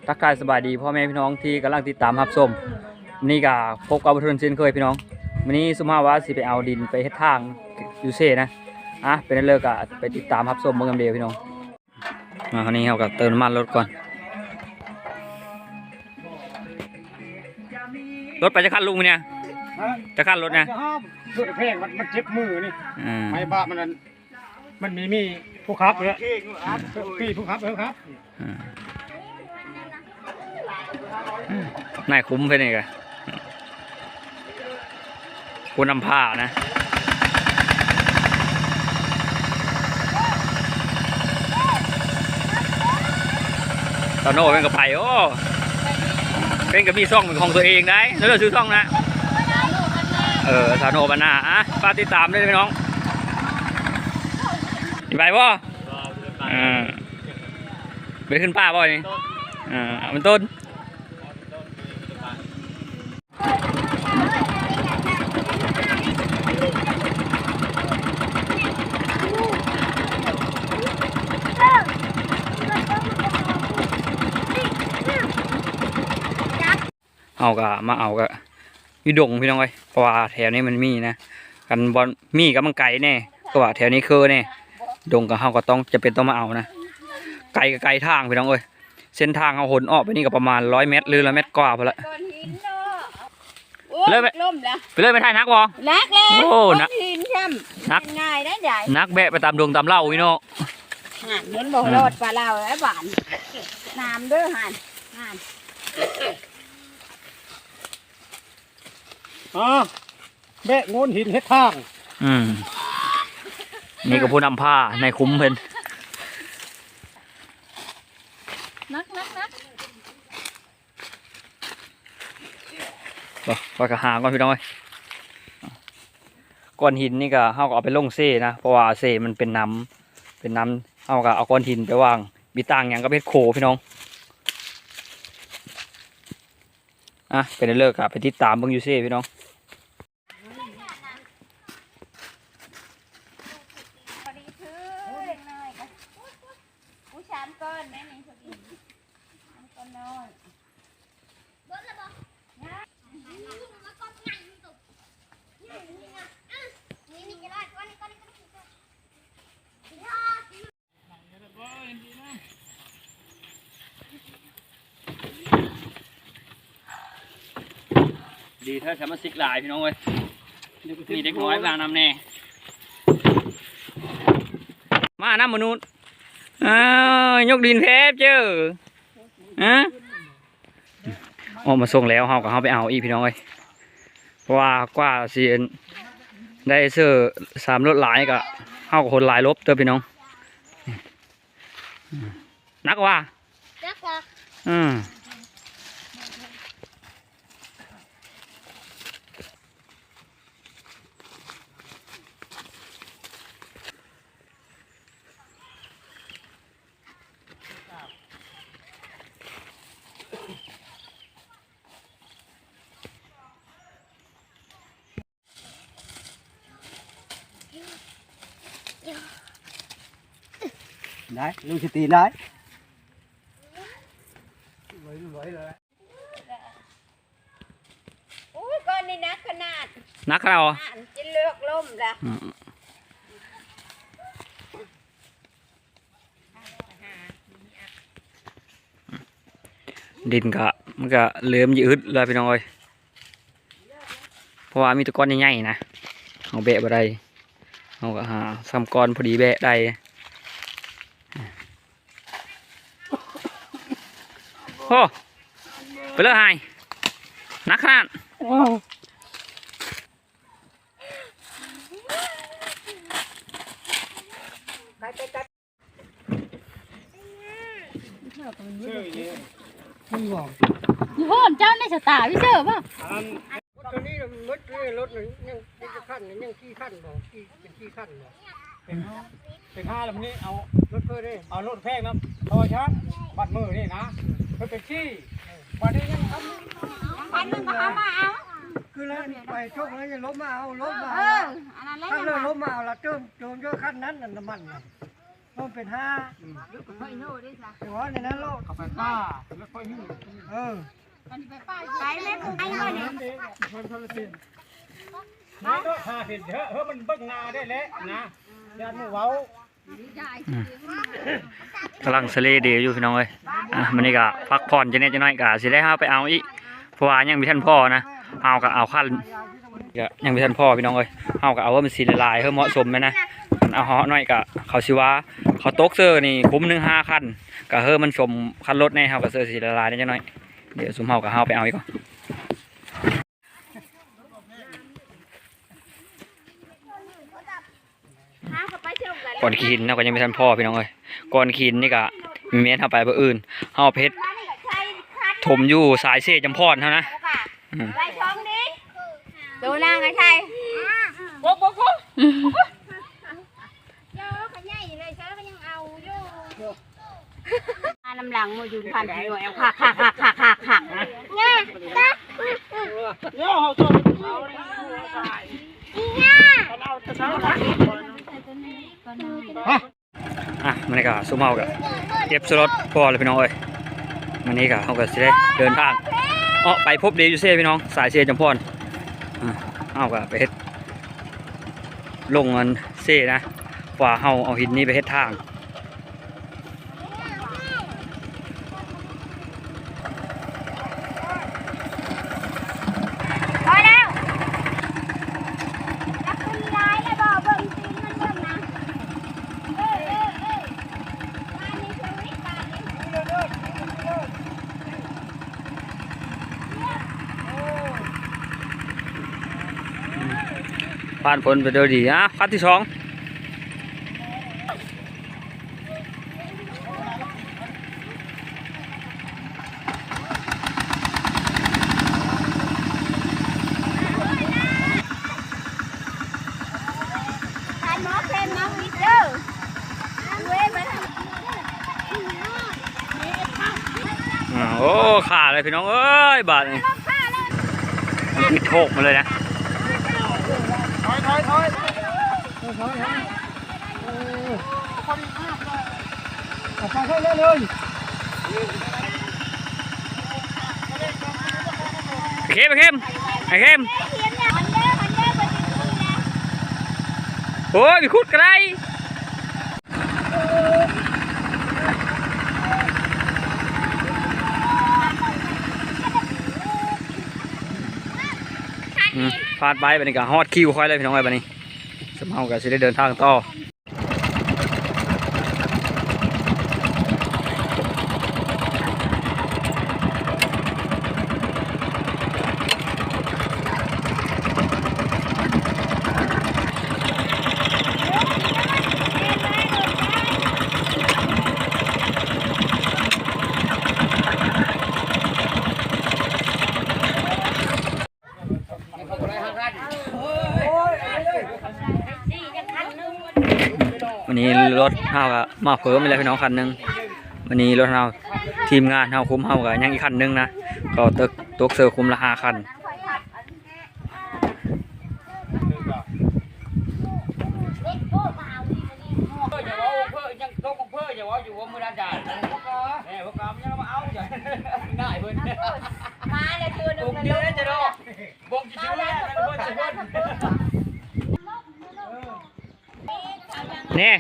ທັກທາຍສະບາຍດີພໍ່ແມ່ພີ່ນ້ອງທີ່ກຳລັງຕິດຕາມຮັບຊົມ. ມື້ນີ້ກະພົບກັບບ່າວທຶນເຊັ່ນເຄີຍພີ່ນ້ອງ. ມື້ນີ້ຊຸມເຮົາວ່າຊິໄປເອົາດິນໄປເຮັດທາງຢູ່ເຊນະ. ອະ ເປັນແນວໃດກະໄປຕິດຕາມຮັບຊົມເບິ່ງນຳເດີພີ່ນ້ອງ. ມາ ອັນນີ້ເຮົາກະເຕີມນ້ຳມັນລົດກ່ອນ. ລົດໄປຈັກຄັນລຸງມື້ນີ້? ຮະ? ຈັກຄັນລົດນະ? ລົດແພງ ມັນ ມັນເຈັບມືນີ້. ອືມ ໄຟຟ້າມັນນັ້ນ ມັນມີ ມີຜູ້ຂັບເລີຍ ພີ່ຜູ້ຂັບ ເອີ ຂັບ. ອືມ ນາຍຄຸ້ມເພິ່ນນີ້ກະ ຜູ້ນຳພານະ. ສາວໂນເພິ່ນກະໄປ ໂອ້ ເພິ່ນກະມີຊ່ອງເປັນຂອງຕົວເອງໄດ໋. ແລ້ວຊື່ຊ່ອງນະ? ເອີ ສາວໂນບັນນາ. ອະ ຝາກຕິດຕາມເດີພີ່ນ້ອງ. ຊິໄປບໍ່? ເອີ ບໍ່ໄດ້ຂຶ້ນປ່າບໍ່ນີ້? ເອີ ເອົາເປັນຕົ້ນ. ເຮົາກະມາເອົາກະຢູ່ດົງພີ່ນ້ອງເອີຍ ເພາະວ່າແຖວນີ້ມັນມີນະ. ຄັນບໍ່ມີກະມັນໄກແດ່ ເພາະວ່າແຖວນີ້ຄືແດ່ ດົງກະເຮົາກະຕ້ອງ ຈຳເປັນຕ້ອງມາເອົານະ. ໄກກະໄກທາງພີ່ນ້ອງເອີຍ. ເສັ້ນທາງເຮົາຫົນອອກໄປນີ້ກະປະມານຮ້ອຍແມັດ ຫຼື ຮ້ອຍແມັດກວ່າພຸ້ນລະ. ໂອ້ຍ ເລີຍໄປ ລົ້ມແລ້ວ ໄປເລີຍ ໄປຖ່າຍໜັກບໍ່? ໜັກແລ້ວ. ໂອ້ ໜັກ ໂອ້ຍ ຫີນຊ້ຳ ໜັກ ງ່າຍໄດ້ໃດ໋. ໜັກແບກໄປຕາມດົງຕາມເຫຼົ່ານີ້ເນາະ. ຫັ້ນ ມັນບໍ່ ອືມ ລອດປາເຫຼົ່າແລ້ວບາດນີ້. ນ້ຳເດີຫັ້ນ ຫັ້ນ ອາ ແບກໂງ່ນຫີນເຮັດທາງ. ອືມ ນີ້ກະຜູ້ນຳພາ ນາຍຄຸ້ມເພິ່ນ. ໜັກ ໜັກ ໜັກ. ເບິ່ງ ຂ້ອຍກະຫາກ່ອນພີ່ນ້ອງເອີຍ. ກ້ອນຫີນນີ້ກະເຮົາກະເອົາໄປລົງເຊນະ ເພາະວ່າເຊມັນເປັນນ້ຳ ເປັນນ້ຳ ເຮົາກະເອົາກ້ອນຫີນໄປວາງ ມີຕ່າງຫຍັງກັບເຮັດໂຄພີ່ນ້ອງ. ອະ ເປັນແນວໃດກະໄປຕິດຕາມເບິ່ງຢູ່ເຊພີ່ນ້ອງ. ພໍດີຄືເລັກນ້ອຍກະ ອຸ ສາມກ້ອນແມ່ນີ້ ພໍດີ ສາມກ້ອນນ້ອຍ. ເບິດລະບໍ່? ຍັງ ນີ້ ນີ້ກະໄດ້ ກ້ອນນີ້ ກ້ອນນີ້ ກ້ອນນີ້. ດີແທ້ ສະມາຊິກຫຼາຍພີ່ນ້ອງເອີຍ. ມີເດັກນ້ອຍມານຳແດ່ ມານຳມະນຸດ. ເອີ ຍົກດິນແພບເຈີ ຮະ. ອອກມາສົ່ງແລ້ວ ເຮົາກະເຮົາໄປເອົາອີກພີ່ນ້ອງເອີຍ. ເພາະວ່າກວ່າຊິໄດ້ເຊີສາມລົດຫຼາຍກະ ເຮົາກະຂົນຫຼາຍລົບເດີພີ່ນ້ອງ. ໜັກວ່າ ໜັກວ່າ ອືມ. ໄດ້ ລູກຊິຕີນໄດ້. ໂອ້ຍ ກ້ອນນີ້ໜັກຂະໜາດ ໜັກຂະໜາດເຫາະ ຈົນເລືອກລົ້ມລະ. ອືມ ດິນກະ ມັນກະເລີ່ມຍືດແລ້ວພີ່ນ້ອງເອີຍ ເພາະວ່າມີແຕ່ກ້ອນໃຫຍ່ໆນະ ເຮົາແບກບໍ່ໄດ້ ເຮົາກະຫາຊ່ຳກ້ອນພໍດີແບກໄດ້. ໂອ້ ໄປເລີຍຫາຍ ໜັກຂະໜາດ. ຢູ່ໂຮນເຈົ້າໃນສະຕາວິເຊີບໍ່? ອັນ ລົດໂຕນີ້ໝົດເລີຍ ລົດນັ້ນຍັງ ຍັງຈັກຄັນ ຍັງສີ່ຄັນບໍ່? ເປັນສີ່ຄັນບໍ່? ເປັນ ເປັນຫ້າລຳນີ້ ເອົາລົດເພິ່ນເດ້ ເອົາລົດແພງນຳ ເພາະວ່າຊ້າງ ບັດມື້ນີ້ນະ ເພິ່ນເປັນສີ່ ບັດນີ້ຍັງທຳ ພັນໜຶ່ງກະເອົາມາເອົາ ຄືແລ້ວໄປຈົກແລ້ວຍັງລົບມາເອົາ ລົບມາ ເອີ ອັນນັ້ນແຫຼະ ຄັນເລີຍລົບມາເອົາລະ ເຕີມ ເຕີມຢູ່ຄັນນັ້ນ ນ້ຳມັນນະ. ເພິ່ນເປັນຫ້າ ເອີ ເອົາໄປປ່າ ເອີ ໄປແມ່ ໄປບໍ່ນີ້ ເອີ ເອີ ມັນເບິ່ງໜ້າໄດ້ແຫຼະນະ ຢ້ານໝູ່ເວົ້າ. ອືມ ກຳລັງສະເລເດຢູ່ພີ່ນ້ອງເອີຍ. ອ່ະ ມື້ນີ້ກະພັກຜ່ອນຈັກໜ້ອຍ ຈັກໜ້ອຍກະຊິໄດ້ເຮົາໄປເອົາອີກ ເພາະວ່າຍັງບໍ່ທັນພໍນະ ເຮົາກະເອົາຄັນ ກະຍັງບໍ່ທັນພໍພີ່ນ້ອງເອີຍ. ເຮົາກະເອົາເອົາມັນຊິຫຼາຍໆ ເຮົາເໝາະສົມແມ່ນນະ ເອົາເຮົາໜ້ອຍກະເຂົາຊິວ່າ ເຂົາຕົກເຊີນີ້ຄຸ້ມໜຶ່ງຫ້າຄັນ ກະເຮີມັນສົມຄັນລົດແດ່ ເຮົາກະເຊີຊິຫຼາຍໆແດ່ຈັກໜ້ອຍ. ດຽວຊຸມເຮົາກະເຮົາໄປເອົາອີກກ່ອນ. ກ້ອນຂີ້ຫີນເຮົາກະຍັງບໍ່ທັນພໍພີ່ນ້ອງເອີຍ. ກ້ອນຂີ້ຫີນນີ້ກະແມ່ນເຮົາໄປມື້ອື່ນ ເຮົາໄປເຮັດຖົມຢູ່ສາຍເຊຈຳພອນເຮົານະ. ອືມ ໄປຊ່ອງນີ້ ໂຕນາງໄອ້ໄທ ໂກໂກໂກ ມານຳຫຼັງໝູ່ຢູ່ພັນ ພີ່ນ້ອງ ຄັກໆໆໆໆ ແນ່ ອ່ະ ມື້ນີ້ກະຊຸມເຮົາກະເກັບສະຫຼອດພໍແລ້ວພີ່ນ້ອງເອີຍ. ມື້ນີ້ກະເຮົາກະຊິໄດ້ເດີນທາງເອາະໄປພົບເດຢູ່ເຊພີ່ນ້ອງ ສາຍເຊຈຳພອນ. ອ່າ ເຮົາກະໄປເຮັດລົງອັນເຊນະ ວ່າເຮົາເອົາຫີນນີ້ໄປເຮັດທາງ. ພໍແລ້ວ ຈັກມັນມີຫຼາຍແລ້ວບໍ່ ເບິ່ງຕີນມັນເບິ່ງນະ ເອີ ເອີ ເອີ ບາດນີ້ຊີວິດບາດນີ້ ຜ່ານພົ້ນໄປໂດຍດີ. ອ່ະ ຄັນທີສອງ ອ່າ ໂອ້ ຂ້າເລີຍພີ່ນ້ອງເອີຍ ບາດນີ້ ມັນປິດໂທກມາເລີຍນະ. ຖອຍ ຖອຍ ຖອຍ ຖອຍ ຖອຍ ເອີ ພໍດີພາບເລີຍ ເອົາໄປເລີຍ ເລີຍ ເລີຍ. ໄອ້ເຂັມ ໄອ້ເຂັມ ໄອ້ເຂັມ ໂອ້ຍ ໄປຂຸດກະໄດ້. ອືມ ຜ່ານໄປບາດນີ້ກະຮອດຄິວຂ້ອຍແລ້ວພີ່ນ້ອງເອີຍ. ບາດນີ້ ສຳເຮົາກະຊິໄດ້ເດີນທາງຕໍ່. ວັນນີ້ລົດເຮົາກະມາເພີ່ມອີກແລ້ວພີ່ນ້ອງ ຄັນໜຶ່ງ. ວັນນີ້ລົດເຮົາ ທີມງານເຮົາ ຄຸ້ມເຮົາກະຍັງອີກຄັນໜຶ່ງນະ ເຂົາຕົກ ຕົກເຊີຄຸ້ມລະຫ້າຄັນ. ຢ່າເວົ້າເພິ່ນ ຍັງຕົກເພິ່ນ ຢ່າເວົ້າຢູ່ວ່າມື້ນັ້ນຈ້າ ແມ່ບໍ່ກຳຍັງມາເອົາ ງ່າຍເພິ່ນ ມາແລ້ວເທື່ອໜຶ່ງ ບົງເດີເຈົ້າເນາະ ບົງຊື່ໆ ແມ່ນເພິ່ນ ເພິ່ນ ນີ້.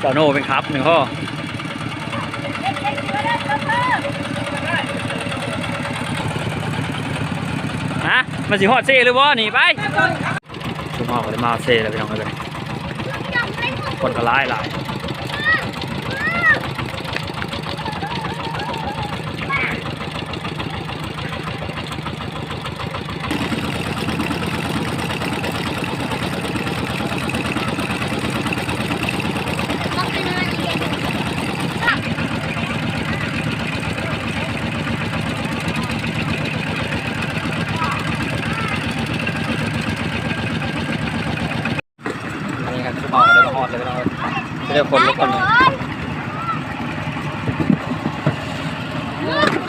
ສາວໂນເປັນຄັບໜຶ່ງຂໍ້ ຮະ ມັນຊິຮອດເຊຫຼືບໍ່ນີ້ ໄປ. ຊຸມເຮົາກະໄດ້ມາເຊແລ້ວພີ່ນ້ອງເອີຍ ຄົນກະຫຼາຍຫຼາຍ. ເດີ ຄົນ ຄົນ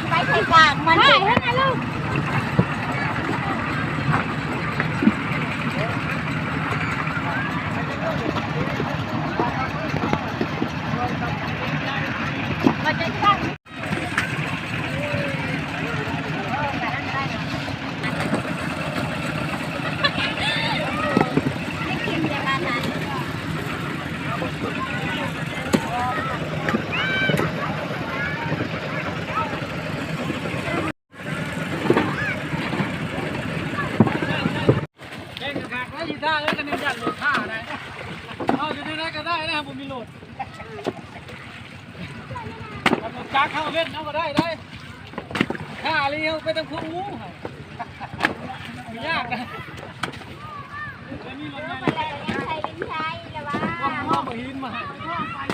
ໄປໃສ່ປາກມັນ ໄປ ໄປ ໄປ ເກັ່ງຄັກ ໄດ້ຢູ່ທ່າເອີຍ ກະແມ່ນຢ້ານລົດຖ້າໄດ໋ ເອົາຢູ່ໃນນັ້ນກະໄດ້ນະ ບໍ່ມີລົດ ຄັນລົດຈັກເຮົາເວັນເຮົາກະໄດ້ໄດ໋ ຖ້າອີ່ຫຼີເຮົາໄປທາງພວກໝູ່ຫັ້ນ ບໍ່ຍາກນະ ບໍ່ມີລົດໃຫຍ່ ເອົາມາຫີນມາໃຫ້